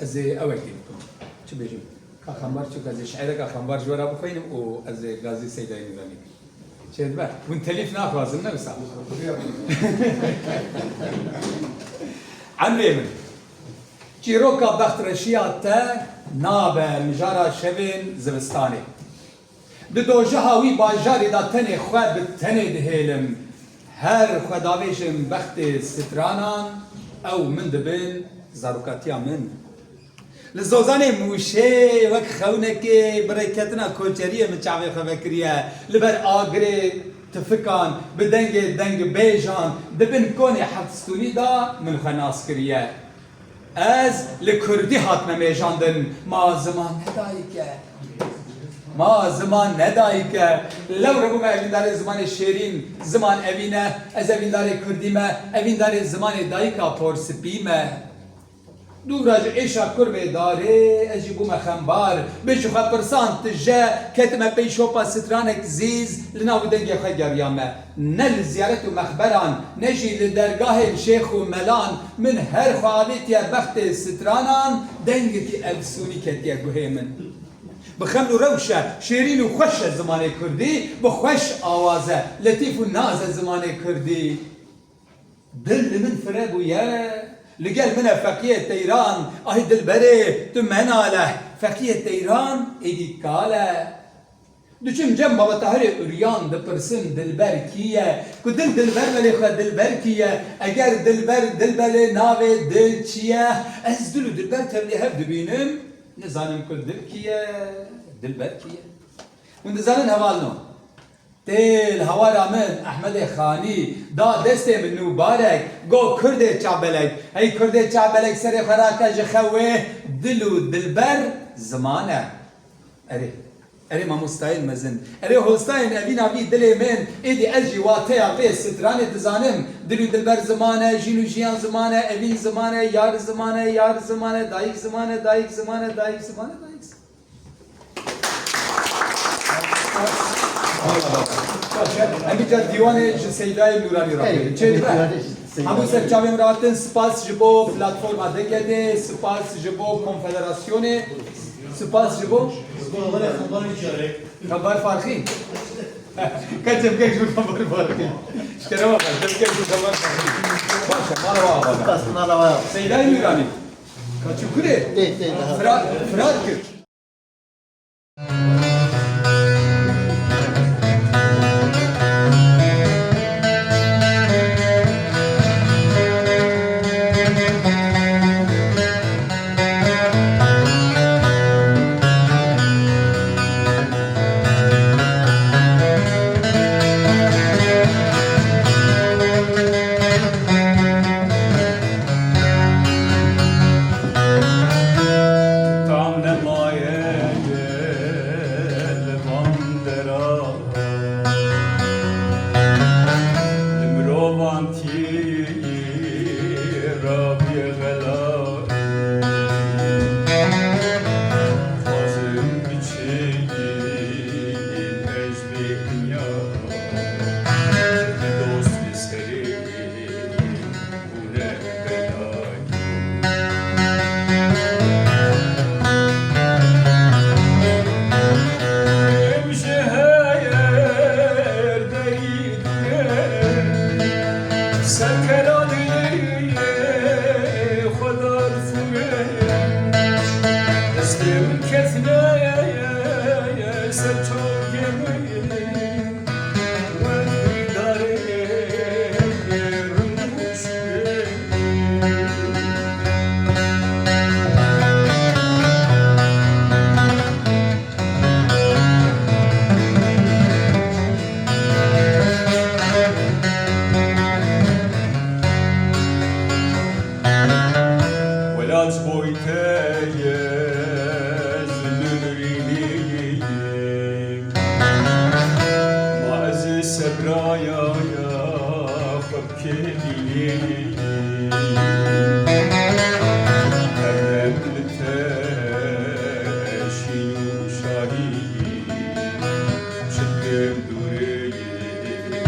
ez ê ewekê bikim. Çi bêjim? Ka Xembar, çi ez ê şiireka Xembar ji we re bixwînim û ez ê gazî Seydayê Nîzamî bikim. Çêdibe? Hûn telîf naxwazin, ne wisa? Emrê min. Çîroka bextreşiya te nabe mijara şevên zivistanê. Di dojeha wî bajarî de tenê xwe bi tenê dihêlim. Her xwe davêjim bextê stranan, ew min dibin zarokatiya min. Li zozanê Mûşê wek xewnekê bi rêketina koçeriyê min çavê xwe vekiriye. Li ber agirê tifikan, bi dengê dengbêjan, di bin konê heftstûnî de min xwe nas kiriye. Ez li kurdî hatime mêjandin, ma ziman ne dayik e. Ma ziman ne dayik e. Lewre bûme evîndarê zimanê şêrîn, ziman evîn e. Ez evîndarê kurdî me, evîndarê zimanê dayika porspî me. Dûvra ji êşa kurmê darê, ez jî bûme xembar. Bi ji xwe pirsan tije, ketime pey şopa stranek zîz, li nav dengê xwe geriyame. Ne li ziyaret û mexberan, ne jî li dergahên şêx û melan, min her xwe avêtiye bextê stranan, dengekî efsûnî ketiye guhê min. Bi xeml û rewş e, şêrîn û xweş e zimanê kurdî, bi xweş awaz e, letîf û naz e zimanê kurdî. Dil li min fire bûye, li gel min e feqiyê teyran, ay dilberê, tu menale, feqiyê teyran êdî kal e. Diçim cem Baba Tahirê Uryan, dipirsim dilber kî ye? Ku dil dilber belê xwe dilber kî ye? Eger dilber dil belê navê dil çi ye? Ez dil û dilber tevlî hev dibînim, nizanim ku dil kî ye, dilber kî ye. Hûn dizanin hevalno? Tê li hawara min Ehmedê Xanî da destê min nûbarek, go kurdê çavbelek. Hey kurdê çavbelek serê xwe rake ji xewê, dil û dilber ziman e. Erê. Erê mamostayên mezin. Erê holstayên evîna vî dilê min, êdî ez jî wateya vê stranê dizanim. Dil û dilber ziman e, jîn û jiyan ziman e, evîn ziman e, yar ziman e, yar ziman e, dayik ziman e, dayik ziman e, dayik ziman e, dayik ziman e. Em îcar dîwanê ji Seydayê Nûranî re bêjin. Çêdibe? Hemû ser çavên min re hatin, spas ji bo platforma D G D, spas ji bo konfederasyonê, spas ji bo Xebar Farqî. Ka çepkek ji bo Xebar Farqî. Ji kerema xwe, çepkek ji bo Xebar Farqî. Baş e, mala we ava be. Spas, mala we ava. Seydayê Nûranî. Ka çi kurê? Tê, tê, daha. Firat, Firat kir. Tam nemaye li van dera, li mirovantî rabî xela. Xwazim biçeyî ez vê dinya, dost li serê Welat boy te ye, zilûrînî. Ma ez ê sebraya ya xwe bikê dînî. Erdem li te şîn û şahî, çi dikim dûrê yê.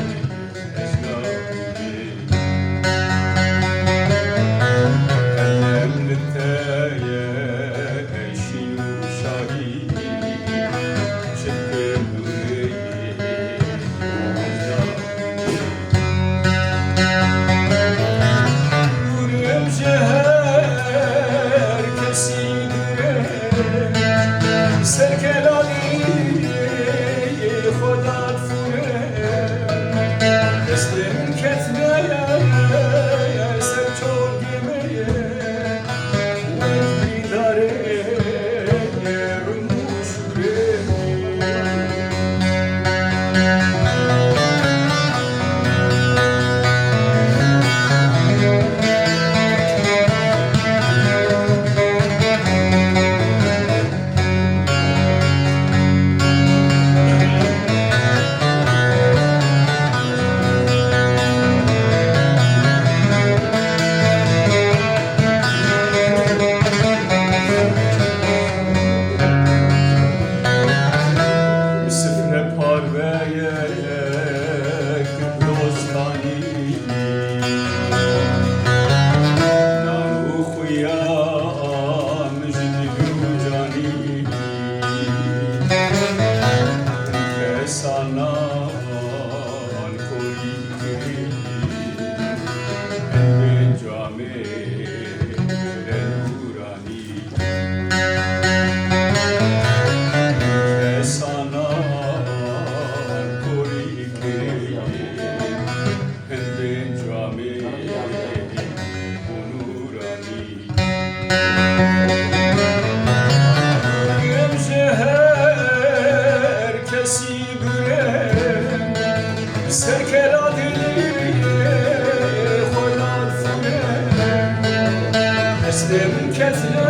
Kes ne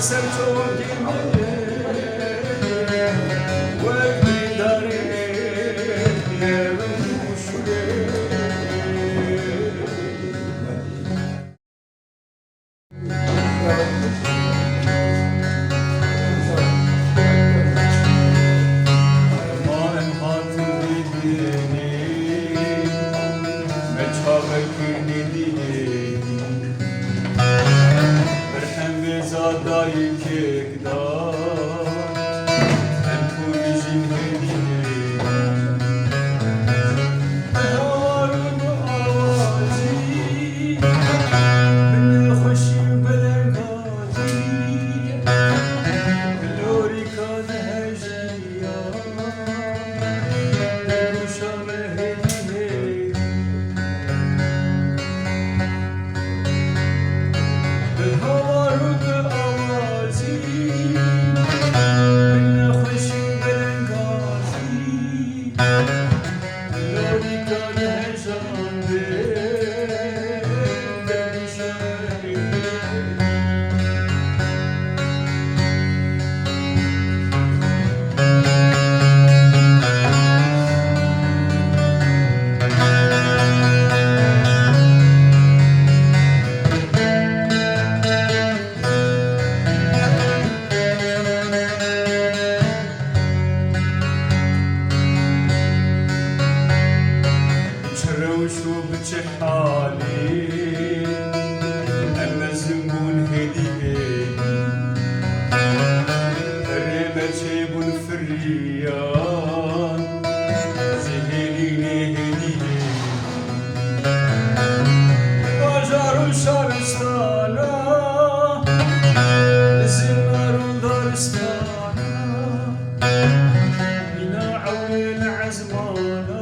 ser çokî wek dîdarê rûşê. Ma em hatin dîdinê, me çavek nedînê. Berhem vêza dayikek da, em ku dijîn hêdî hêdî. Bi hawar û bi awazî, bi nexweşî û bi lengazî, bi lorîka nehejî. Çi rewş û bi çi halî em mezin bûn hêdî hêdî. Erê me çêbûn firiyan ji hêdînê hêdî hêdî. Bajar û şaristana, zinar û daristana, bîna ewlê li ezmana.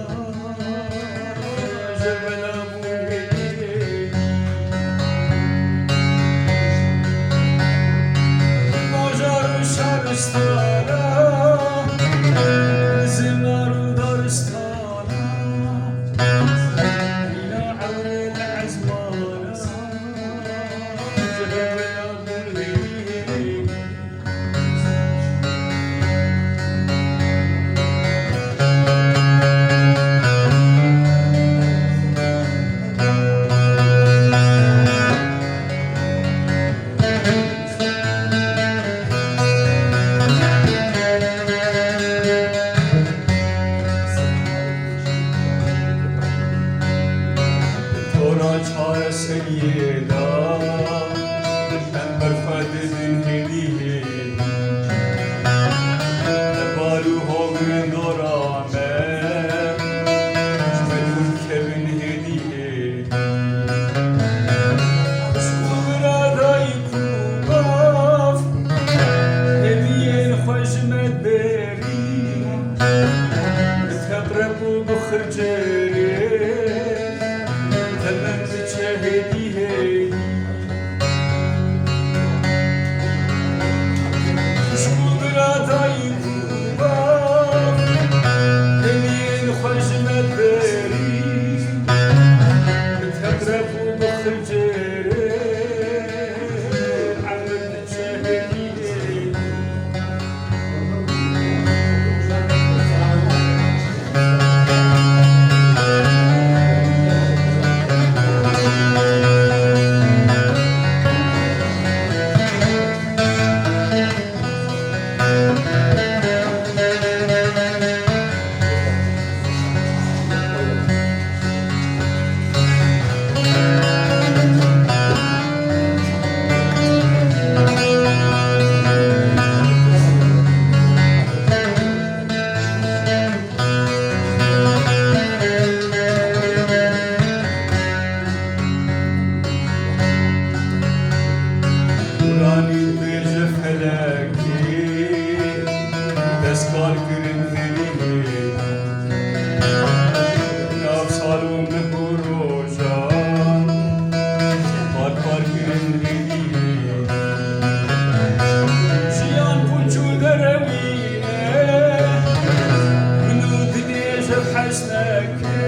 Tora çareseriyê da, em ber xwe didin hêdî hêdî. Heval û hovên dora me, me dûr kevin hêdî hêdî. Xwişk û bira dayik û bav, hêdiyên xwe ji me dibêrî. Bi teqreb û bi xircêrê, temen diçe hêdî hêdî. Xwişk û bira dayik û bav, hêdiyên xwe ji me dibêrî. Bi teqreb û bi xircêrê, emir diçe hêdî hêdî. Quranî dibêje felekê, dest kar kirin hêdî hêdî. Nav sal û meh û rojan, par par kirin hêdî hêdî. Jiyan pûç û derewî ye, min û dinê ji heşt neke.